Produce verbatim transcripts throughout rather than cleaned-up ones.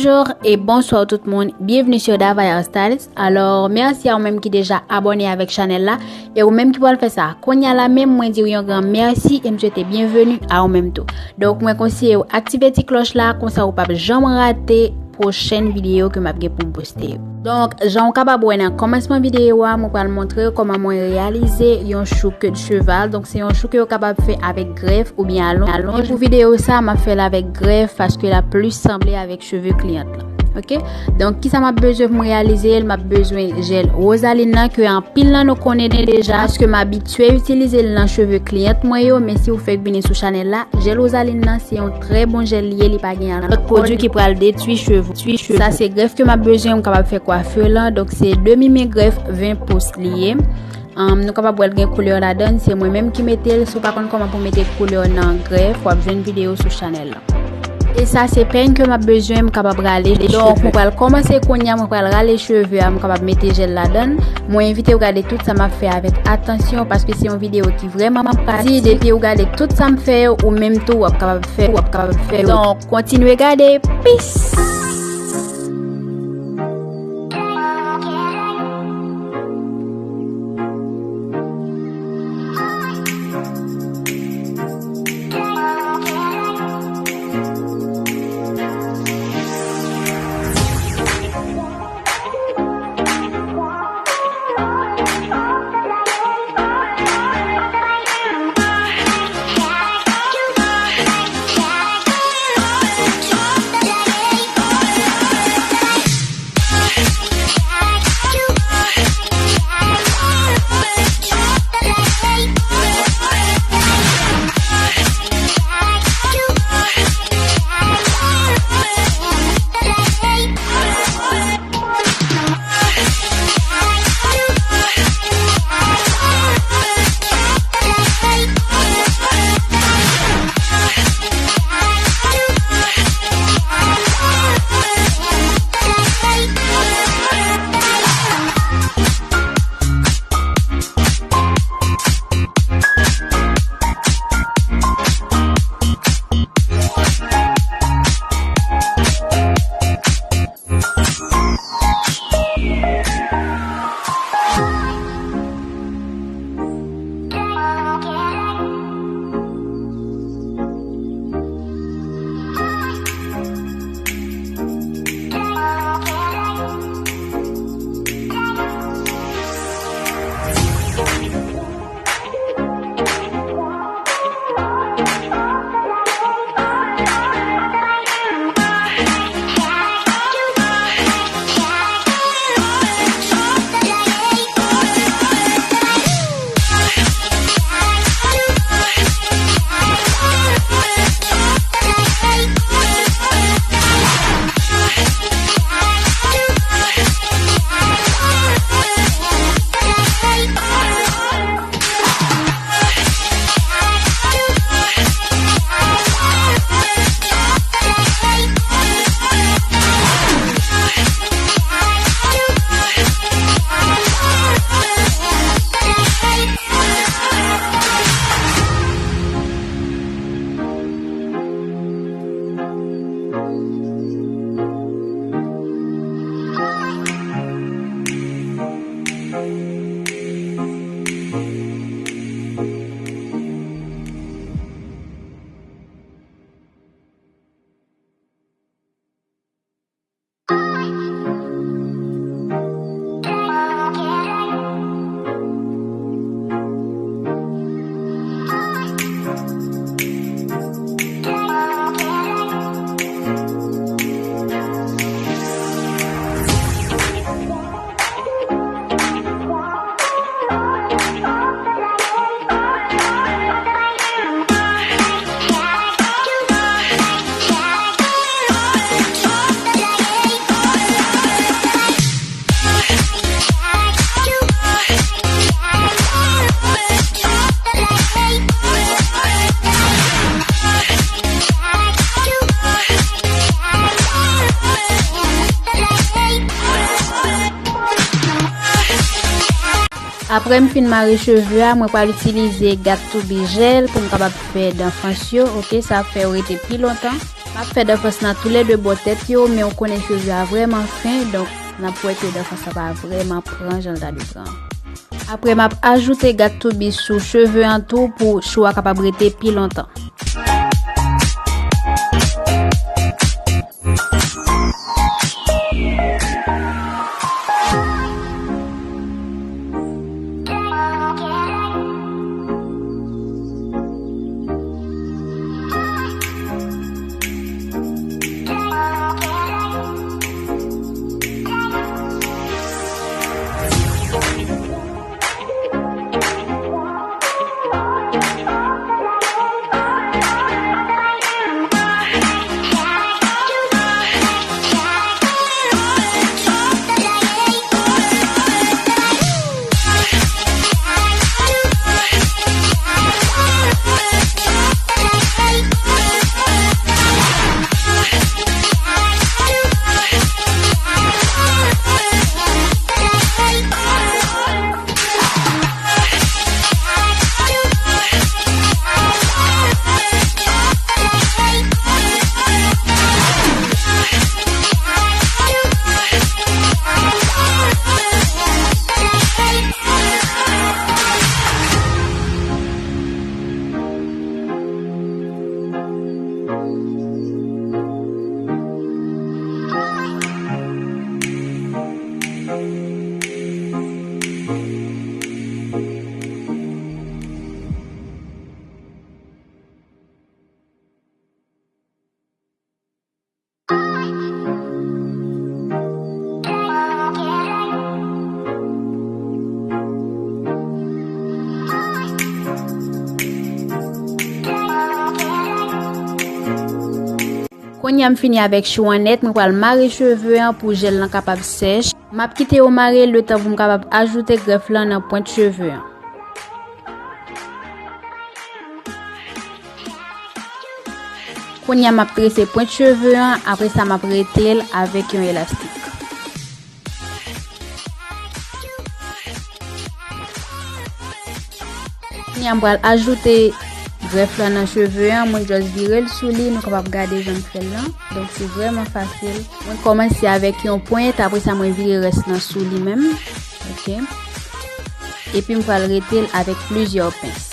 Bonjour et bonsoir tout moun, byenvni sur Dava Hairstylist. Alò, mèsi a ou menm ki deja abòne avèk chanèl la, e ou menm ki pral fè sa kounye a la menm, mwen di w yon gran mèsi e m swete byenveni a ou menm tou. Donk, mwen konseye w aktive ti klòch la, konsa ou p ap janm rate pwochèn videyo ke m ap gen pou m poste yo. Donk, jan w kapab wè nan kòmansman videyo a, mwen pral montre w kòman mwen reyalize yon chou queue de cheval. Donk, se yon chou ke yo kapab fè avèk grèf oubyen alonj. E pou videyo sa, m ap fè l avèk grèf paske l ap plis sanble avèk cheve kliyant lan. Ok? Donk, kisa m ap bezwen pou m reyalize l? M ap bezwen jèl Rosaline nan, ke anpil nan nou konnen deja, paske m abitye itilize l nan cheve kliyant mwen yo, men si w fèk vini sou chanèl la, jèl Rosaline nan, se yon trè bon jèl li ye, li pa gen lòt pwodui ki pral detwi cheve. Sa se grèf ke m ap bezwen, m kapab fè kwafi lan, donk se demi men grèf ven pous li ye. Ahn, nou kapab wè l gen koulè ladan l, se mwen menm ki mete l. Si w pa konn kòman pou w mete koulè nan grèf, w ap jwenn videyo sou chanèl lan. E sa se peny ke m ap bezwen, m kapab rale cheve. Donk, mwen pral kòmanse kounye a, mwen pral rale cheve a, m kapab mete jèl ladan l. Mwen envite w gade tout sa m ap fè avèk atansyon, paske se yon videyo ki vrèman pratik. Depi w gade tout sa m fè yo, ou menm tou, w ap kapab fè, w ap kapab fè yo. Donk, kontinye gade. Peace! Apre m fin mare cheve a, mwen pral itilize Got to Be Gel pou m kapab fè danfans yo, ok, sa ap fè yo rete pi lontan. M ap fè danfans nan toulède bò tèt yo, men w konnen cheve a vrèman fen, donk n ap wè ke danfans la pa vrèman pran jan l ta dwe pran. Apre, m ap ajoute Got To Be sou cheve an tou pou cho a kapab rete pi lontan. Kounye a m fini avèk cho an nèt, mwen pral mare cheve an pou jèl lan kapab sèch. M ap kite yo mare letan pou m kapab ajoute grèf lan nan pwent cheve an. Kounye a m ap trese pwent cheve an, apre sa m ap rete l avèk yon elastik. Kounye a m pral ajoute grèf la nan cheve an, mwen just vire l sou li, nou kapab gade jan m fè l lan. Donk se vrèman fasil. Mwen kòmanse avèk yon pwent, apre sa mwen vire rès lan sou li menm. Ok. Epi m pral rete l avèk plizyè pens.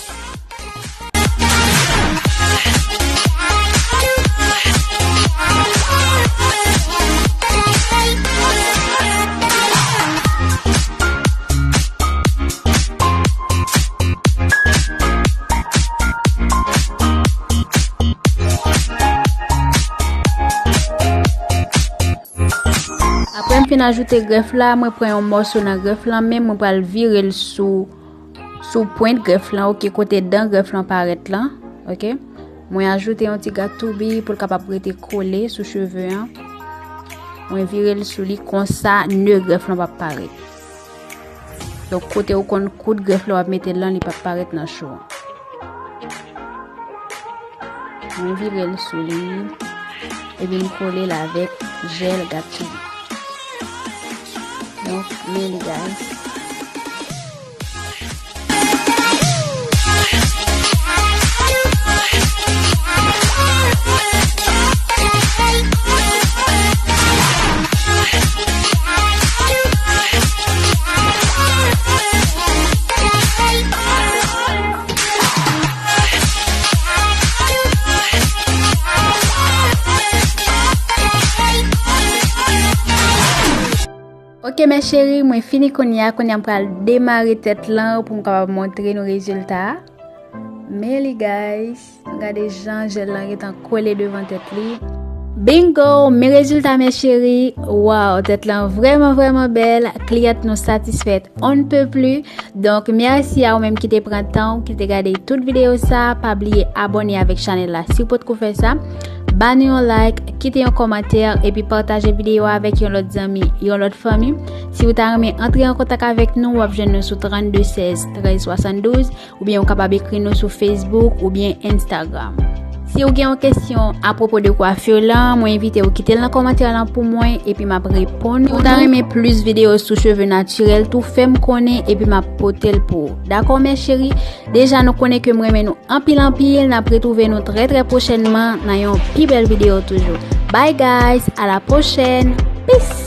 Apre m fin ajoute grèf la, mwen pran yon mòso nan grèf lan, men mwen pral vire l sou, sou pwent grèf lan, ok, kote dan grèf lan parèt lan, ok. Mwen ajoute yon ti got to be pou l kapab rete kole sou cheve an. Mwen vire l sou li, konsa ne grèf lan p ap parèt. Donk, kote ou konn koud grèf la w ap mete l lan, li p ap parèt nan cho an. Mwen vire l sou li, epi m kole l avèk jèl got to be. Donk, men li, guys. Ok, mes chéries, mwen fini kounye a. Kounye a, m pral demare tèt lan pou m kapab montre nou rezilta a. Men li, guys, gade jan jèl lan gentan kole devan tèt li. Bingo! Men rezilta, mes chéries. Waw, tèt lan vrèman, vrèman bèl. Kliyant nou satisfèt on ne peut plus. Donk, mèsi a ou menm ki te pran tan ou, ki te gade tout videyo sa. Pa bliye abòne avèk chanèl la si w potko fè sa. Ba nou yon like, kite yon kòmantè, epi pataje videyo a avèk yon lòt zanmi, yon lòt fanmi. Si w ta renmen antre an kontak avèk nou, w ap jwenn nou sou trannde sèz trèz swasanndouz, oubyen ou kapab ekri nou sou Facebook oubyen Instagram. Si w gen yon kesyon apwopo de kwafir lan, mwen envite w kite l nan kòmantè lan pou mwen, epi m ap reponn. Si w ta renmen plis videyo sou cheve natirèl tou, fè m konnen, epi m ap pote l pou ou. Dakò, mes chéries? Deja, nou konnen ke m renmen nou anpil, anpil. N ap retwouve nou trè, trè pwochènman nan yon pi bèl videyo toujou. Bye, guys! À la prochaine! Peace!